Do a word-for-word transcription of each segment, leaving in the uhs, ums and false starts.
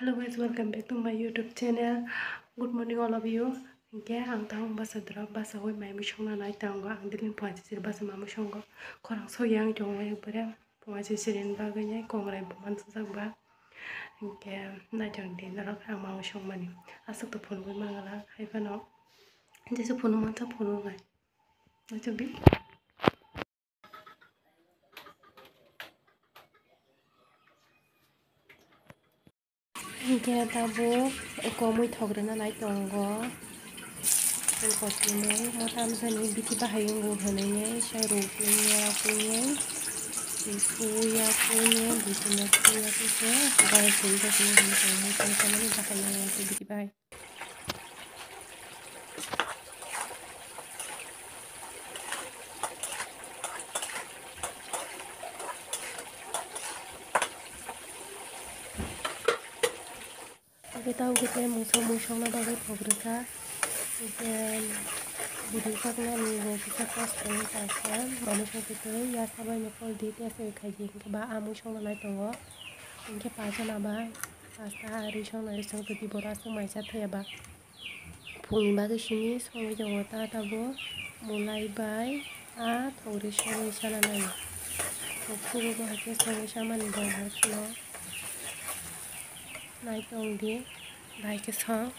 Hello guys, welcome back to my YouTube channel. Good morning all of you. Hinkhe ang tang basa dura basa oi mai mui songna nai tango. Ang dilin phai sir basa mamui songo. Khorang so yang jong oi bore. Phai sir in bagwi nai kongrai bo man sujak ba. Hinkhe nai jong din rok ang mamui songmani. Aswk to phone bai mangala hai phano. Jesa phone man sa phone nai. Nai jong din. Hinkhe tabuk komui thok rwna nai tongo. Kochimung mo tamsani biti bahai wngo hwnwi sai rw twi ya twi twi ya twi biti no twi ya twi se bai twi ya twi hwnwi tongmung tongmani bahai wngo tei biti bahai. Hwnkhe tabuk khe mungsa mui songna bagwi thok rwkha. Hwnkhe bwrwi saknani bo kisa kosto wngkha, mamui songwi twi ya sabaino call di tei se khaidi hwnkhe ba a mui songna nai tongo. Hwnkhe pachana ba pasta ari songna ri song twi borok aswk mai cha thaya ba. Phungni bagwi simi songwi tongo ta tabuk mulai bai a thok ri songwi sana nai. Thok sugo bo hai khe songwi samani bo hai kheno nai tong di bai khe song.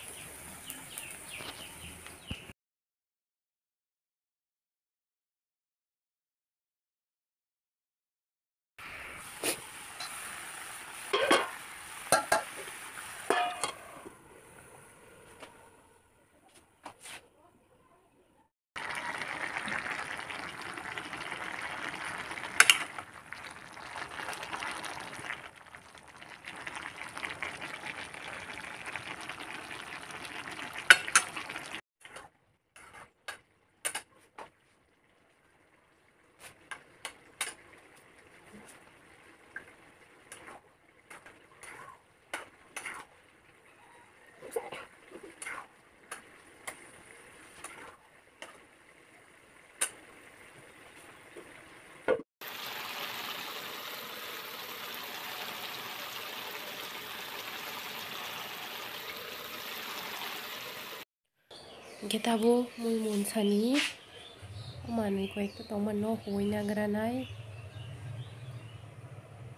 Hwnkhe tabuk mui monsani o manwi koi ekta tongmani no huwi nagranai.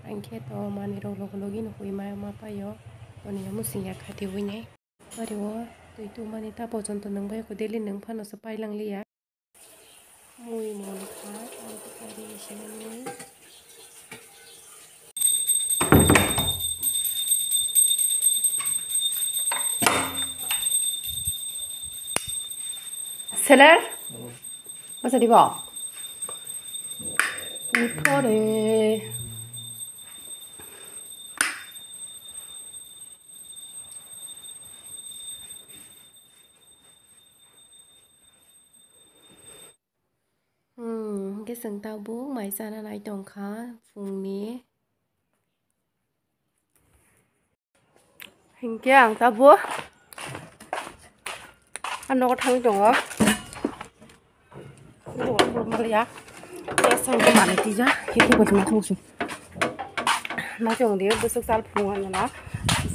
Hwnkhe to manwi rok logi logi no huwi ma ma paio. Toni omo singya khati huwi nai. Bari o twi tubumani ta pojonto nwng bai kho daily nwng phano se pailang liya. Mui mon kha, tamo khe kari sinimui. Seler? Masa di ba? Uthore. Hmm, hwnkhe chwng tabuk mai chana nai tongkha phungni. Hwnkhe ang tabuk a nogo thangwi tongo. Maliya. Yes, ang manwi tija. Hwnkhe bo chwng thangsi. Naichong di bwswk chal phungo nana.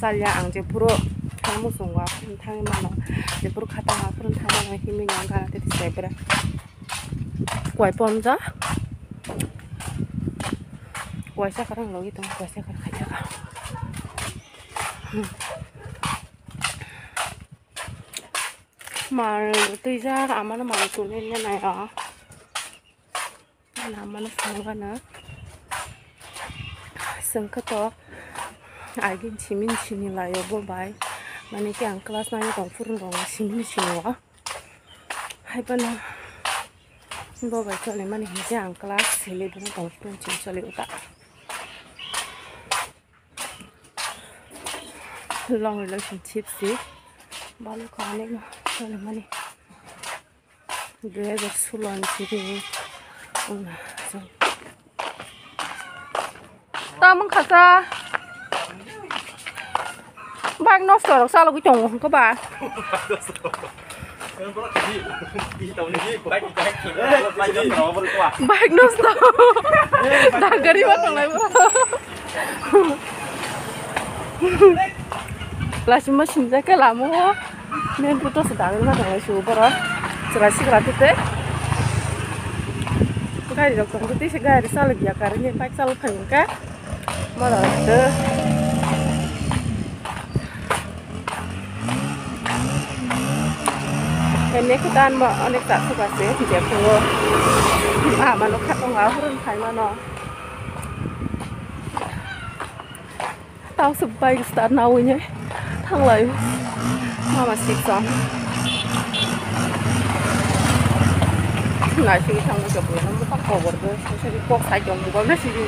Chalya ang jephuru thang muchungo aphuru thangwi mano. Jephuru khatang aphuru thang mano himwi no gana tei tisai bwrwi. Kuai pomjak. Kuai sakar ang logi tongo, kuai sakar khai thaka. Mar twijak amano mar tuli nai o. Namano phunukgana chwng khe to agin simin sini laio bo bai, mani khe ang class nine tong phuru rok simin sini o, hai phano bo bai choli mani hinkhe ang class simi dunu tong phuru sini choli o ta. Long relationship si balukho ani no choli mani. Dui hajar sulo ni simi. Tamung khasa. Bike nosto rok chalogwi tongo hwnkhe ba. Bike nosto. Dagari ba tonglai bo. Plastic ma sinjak khe lama o. Main road o se dagwi ma tonglaisio borok. Chwrai sigra tei tei. Gari rok tong tei se gari chalok ya current ni bike chalok phai hwnkhe. Ma rok tei. Henne khe dan ma onek ta se ba se je phungo. Ma mano kha tongo ahoroni phai mano. Tao se bike start nawi ne thanglai. Mama sik sam. Nai sigi thangma jok le nang bwkha kobor bo. Sari kok sai jong mobile na sigi.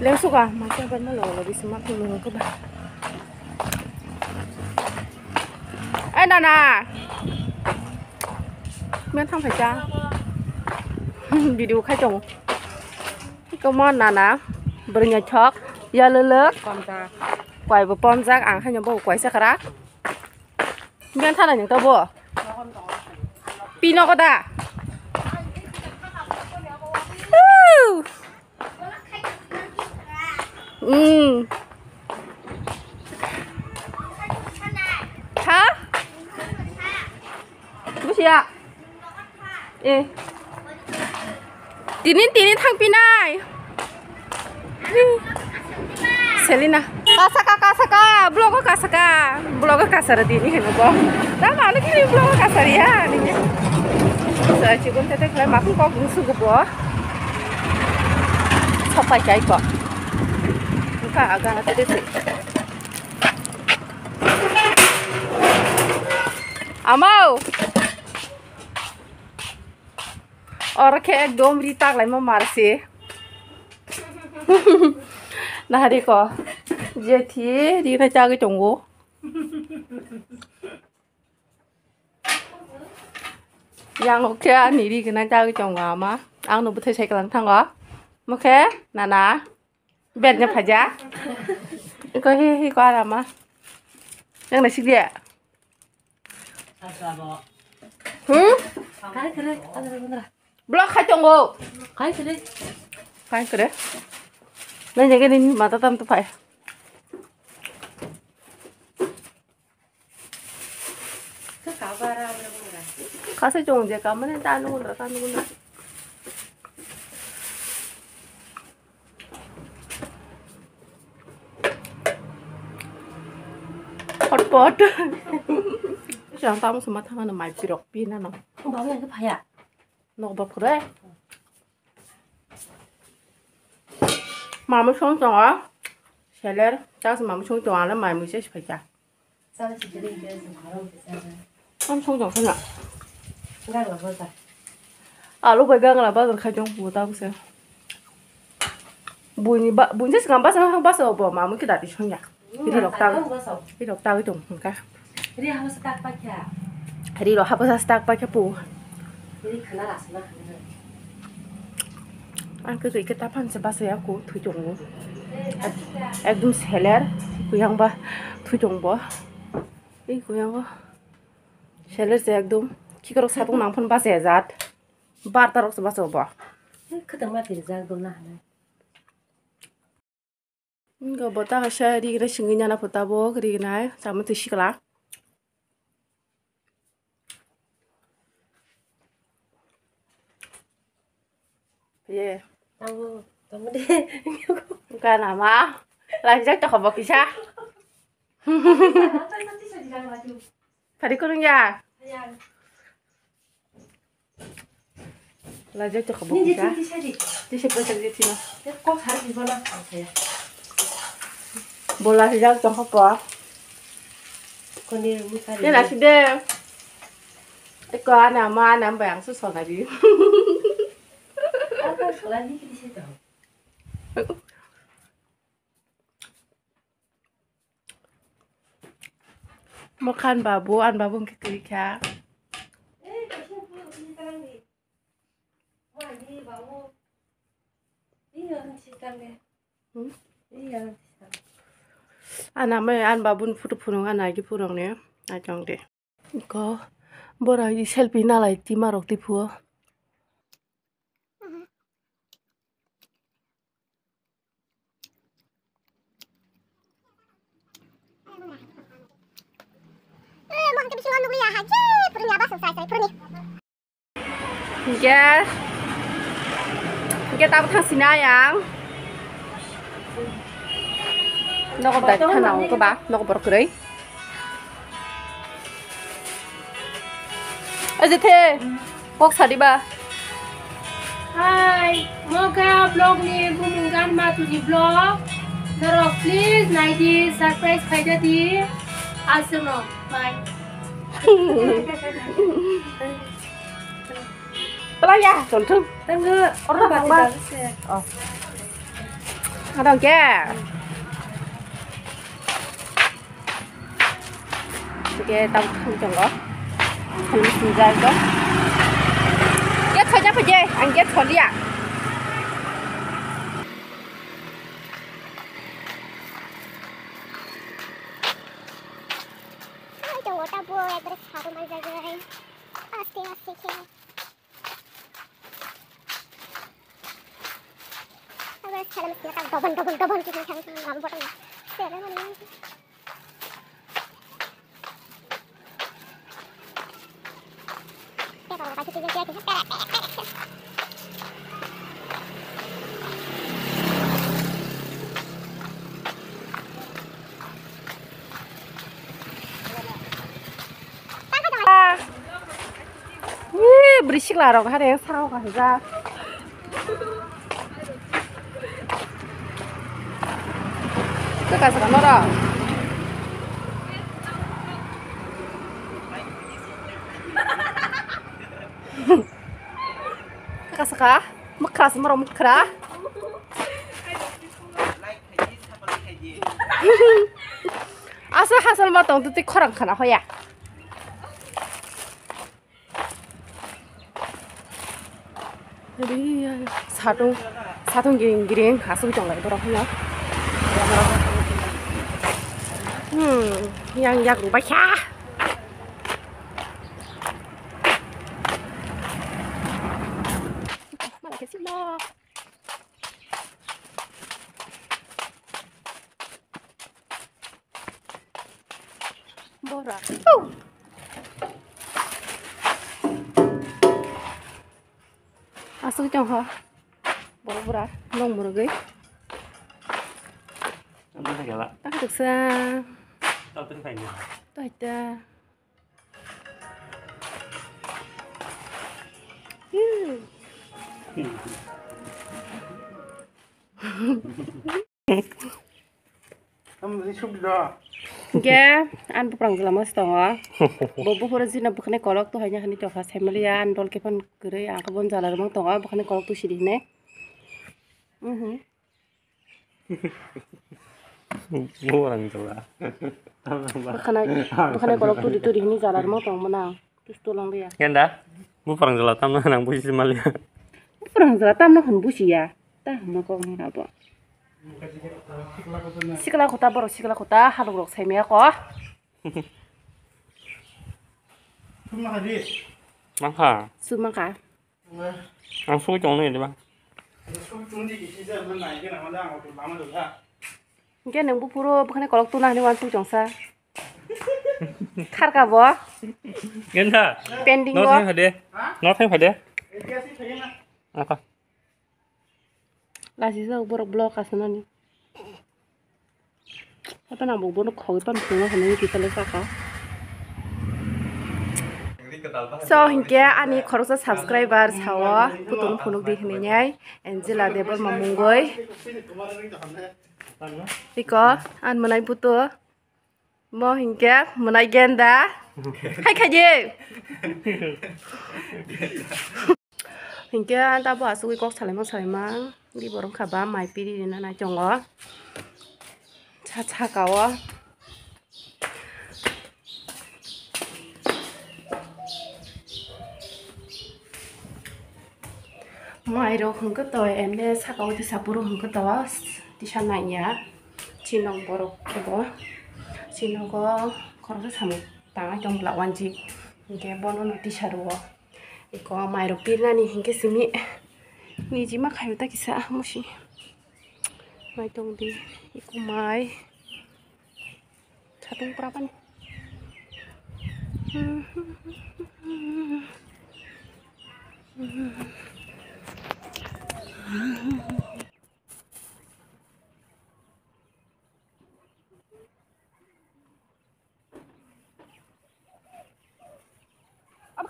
Lengsuka masa ban ma lo lo bisi ma phunung ko ba. Ai nana. Men thang phaikha. Video khai tongo. Komo nana. Bwrwngya chok. Ya lele. Kwai bo pomjak. Ang haino bo kwai sakra. Men thana nung to bo. Pino ko da. Woo! Mm. Ha? Busia. Eh. Tinin, tinin thangpinai. Selina. Kasaka, kasaka. Blogo kasaka. Blogo kasara dini hino bo. Tama ano kini blogo kasariya. Nini. Sa chikon tete khlai makun kok musu gubo. Sopai kai ko. Ka aga tete se. Amau. Oro khe ekdom ri tak laima marse. Nahari ko. Jethi ri na chagwi tongo. Yang khe ani ri gwnang chagwi tongo ama. Ang no bwthai sai kwlang thango. Mokhe nana. Bed nya phaja. Ko hi hi ko arama. Yang na sigya. Hmm? Kai kere, adara bandara. Block khai tongo. Kai kere. Kai kere. Nai jage ni mata tam tu phai. Kasa chong je kamane ta nungundra ta nungundra. Pot pot. Chang tamo sema thangano mai pirok pina no. Babu yang phaya. Nok bap kore. Mamu song tongo. Seler, chas mamu song tongo ale mai mui se phaikha. Ang song tongo na. Alu bai gangla bazar khai tong bu ta bu se. Buini ba, buini se gam bazar ha bazar bo mamu ki dati song ya. Ri rok ta, ri rok ta tong ka. Ri ha sa tak pa kya. Ri rok ha sa tak pa kya pu. Ri khana la sa na. Ang khe khe ta phan se basa ya ko thui tongo. Ekdom seler kuyang ba thui tong bo. Ei kuyang bo. Seler se ekdom kikorok satung nang phan basa ya jat. Bar tarok se basa bo. Khata ma tiri jak do na hana. Wngkha bo ta kaisa ri gra singwi nana pho tabuk ri gnai chamung twi sikla. Ye. Tabuk, tabuk de. Wngkha nama. Lanjak tokha bo kisa. Phari kwrwngya. Lajak tokha bo kisa. Tisa pwsa je thino. Kok sar di bola. Bola hijak tokha po. Koni musari. Tela side. Eko ana ma ana bayang su sona di. Apa sola di kisa to. Mokhan babu, an babu hwnkhe twi kha. Hmm? An amai an babuni photo phunuk, an agi phunukni naitong de. Ko bora selfie nalai tima rok twi phuo. Chingo nukliya ha, je phuruni aba sung sai sai phuruni. Hingke, hingke tabuk thang sini ayang. Nogo bai thana ungkha ba, nogo borok kwrwi. Aje the, kok sadi ba. Hi, Moga vlog ni bumung gan ma tuji vlog. Norok please nai di, surprise khai da di. Aswk no, bye. Pala ya, tonton. Tengge, orang bati bagus ya. Oh. Ada ke? Oke, tau tang jong lo. Kami sinjai ko. Gate saja paje, ang gate kholiya. Ai, jong ta bo, ekbare sabo manjai. Aste, aste khe. Agora se ela me tira dobon dobon dobon ke me tang tang botol. Se ela me. Ih, bwrwi sikla rok ha de, saka o kahijak. Kaka saka norok. Kaka saka, mwkhra se norok mwkhra. Asa hasal ma tong tu twi khorang khana hoya. Ri, satung, satung giring giring aswk tonglai borok hino. Hmm, yang yak rwbaikha. Bora. Aswk tong kha. Bora bora. Nong murugwi. Ang tong kha. Tak tak sa. Tau tong kha. Tau ta. Hmm. Tamni sukda. Ge, an buprang jwlamo se tongo. Bo buphuru jino bwkhani kolok tu haino hani tokha saimaliya, an dol khe phano kwrwi, ang khe bon jala rwmang tongo, bwkhani kolok tu sidi hinwi. Mhm. Buprang jwla. Bwkhani, bwkhani kolok tudi tudi hinwi jala rwmang tongo mwnang. Tus tulang dia. Genda, buprang jwla tamna nang busi maliya. Buprang jwla tamna hwn busiya. Ta hwnna kok ni rabo. Sikla kota borok sikla kota halok rok saimaya ko. Mangkha. Sumangkha. Ang sui tong ni diba. Hingke nang buphuru bwkhani kolok tuna hinwi wansuk chongsa. Kharka bo. Genda. Pending no bo. Thang phade. No thang phade. Aka. Lasi sa borok blog asanani. Apa nang bo bono khogwi pan phungo hinwi kitale saka. So hingke ani khoroksa subscriber sao putun phunuk di hinwi nyai Angela Debbarma mungoi. Iko, an mwnai buto. Mo hingke mwnai genda. Hai khaidi. Hingke an tabo asugwi kok salaimang salaimang. Di borok kha ba mai piri rina nai tongo. Cha cha kao. Mairok hwnkhe to ende saka o tisa phuru hwnkhe to tisa naiya chinok borok kebo chinogo khoroksa samung tangai tong bwla wanjik hwnkhe bono no tisa rwo eko mairok pirnani hwnkhe simi niji ma khaio ta kisa musi mai tong di eko mai. Satung pura pani. Obo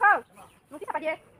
khao, muti sapa di.